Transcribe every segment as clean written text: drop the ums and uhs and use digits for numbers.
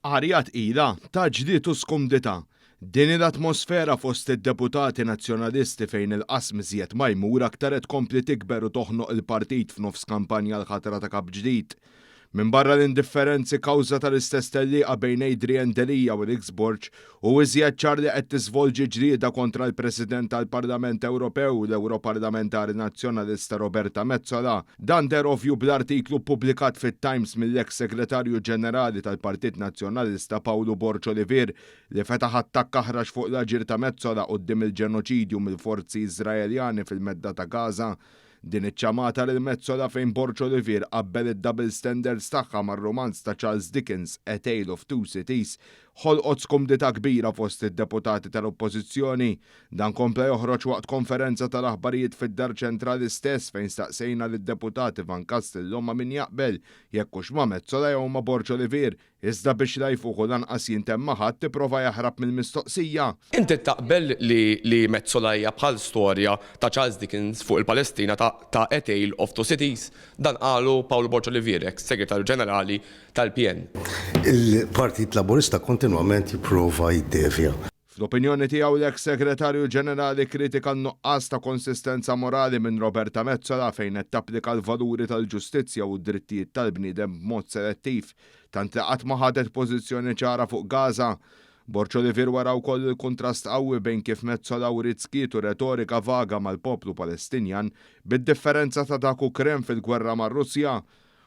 Arja tqila, ta' ġlied u skumdità. Din hi l-atmosfera fost id-deputati Nazzjonalisti fejn il-qasm iżjed ma jmur aktar qed tkompli tikber u toħnoq il-partit f'nofs kampanja għall-ħatra ta' kap ġdid. Minbarra l-indifferenzi kawża tal-istess tellieqa bejn Adrian Delia u Alex Borg, hu iżjed ċar li qed tiżvolġi ġlieda kontra l-President tal-Parlament Ewropew, l-Ewroparlamentari Nazzjonalista Roberta Metsola. Dan deher ovvju bl-artiklu ppubblikat fit-Times mill-eks Segretarju Ġenerali tal-Partit Nazzjonalista Pawlu Borg Olivier li fetaħ attakk aħrax fuq l-aġir ta' Metsola quddiem il-ġenoċidju mill-forzi Iżraeljani fil-Medda ta' Gaza. Din iċ-ċamata lil Metsola fejn Borg Olivier qabbel id-double standards tagħha mar-rumanz ta' Charles Dickens A Tale of Two Cities ħolqot skumdità kbira fost id-deputati tal-Oppożizzjoni. Dan kompla joħroġ waqt konferenza tal-aħbarijiet fid-Dar Ċentrali stess fejn staqsejna lid-deputat Ivan Castillo ma' min jaqbel, jekk hux ma' Metsola jew ma' Borg Olivier. Iżda biex la jfuħ u lanqas jintemm ma' ħadd ipprova jaħrab mill-mistoqsija. Inti taqbel li li Metsola hija bħal storja ta' Charles Dickens fuq il-Palestina ta' ta' A Tale of Two Cities? Dan qalu Paolo Borg Olivier, eks Segretarju Ġenerali tal-PN. Il-Partit Laburista kontinwament jipprova jiddevja. Fl-opinjoni tiegħu l-eks Segretarju Ġenerali kkritika n-nuqqas ta' konsistenza morali minn Roberta Metsola fejn qed tapplika l-valuri tal-ġustizzja u d-drittijiet tal-bniedem b'mod selettiv, tant li qatt ma ħadet pożizzjoni ċara fuq Gaza. Borg Olivier wera wkoll il-kuntrast qawwi bejn kif Metsola wriet skiet u retorika vaga mal-poplu Palestinjan bid-differenza ta' dak Ukren fil-gwerra mar-Russja.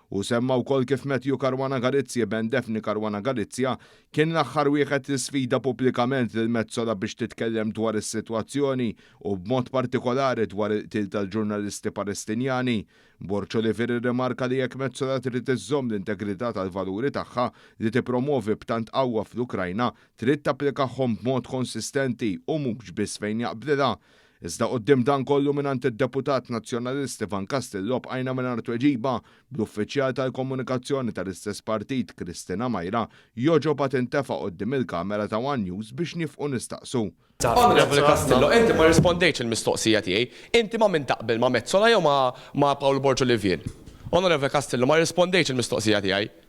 Hu semma wkoll kif Matthew Caruana Galizia, ben Daphne Caruana Galizia, kien l-aħħar wieħed li sfida pubblikament lil Metsola biex titkellem dwar is-sitwazzjoni u b'mod partikolari dwar il-qtil tal-ġurnalisti Palestinjani. Borg Olivier irrimarka li jekk Metsola trid iżżomm l-integrità tal-valuri tagħha li tippromwovi b'tant qawwa fl-Ukrajna, trid tapplikahom b'mod konsistenti u mhux biss fejn jaqblilha. Iżda quddiem dan kollu mingħand id-deputat Nazzjonalist Ivan Castillo bqajna mingħajr tweġiba, bl-uffiċjal tal-komunikazzjoni tal-istess partit Christina Maira jogħġobha tintefa' quddiem il-kamera ta' one News biex nifqu nistaqsu. Onorevoli Castillo, inti ma rrispondejtx il-mistoqsija tiegħi. Inti ma' min taqbel, ma' Metsola jew ma' Paolo Borg Olivier? Onorevoli Castillo, ma rrispondejtx il-mistoqsija tiegħi.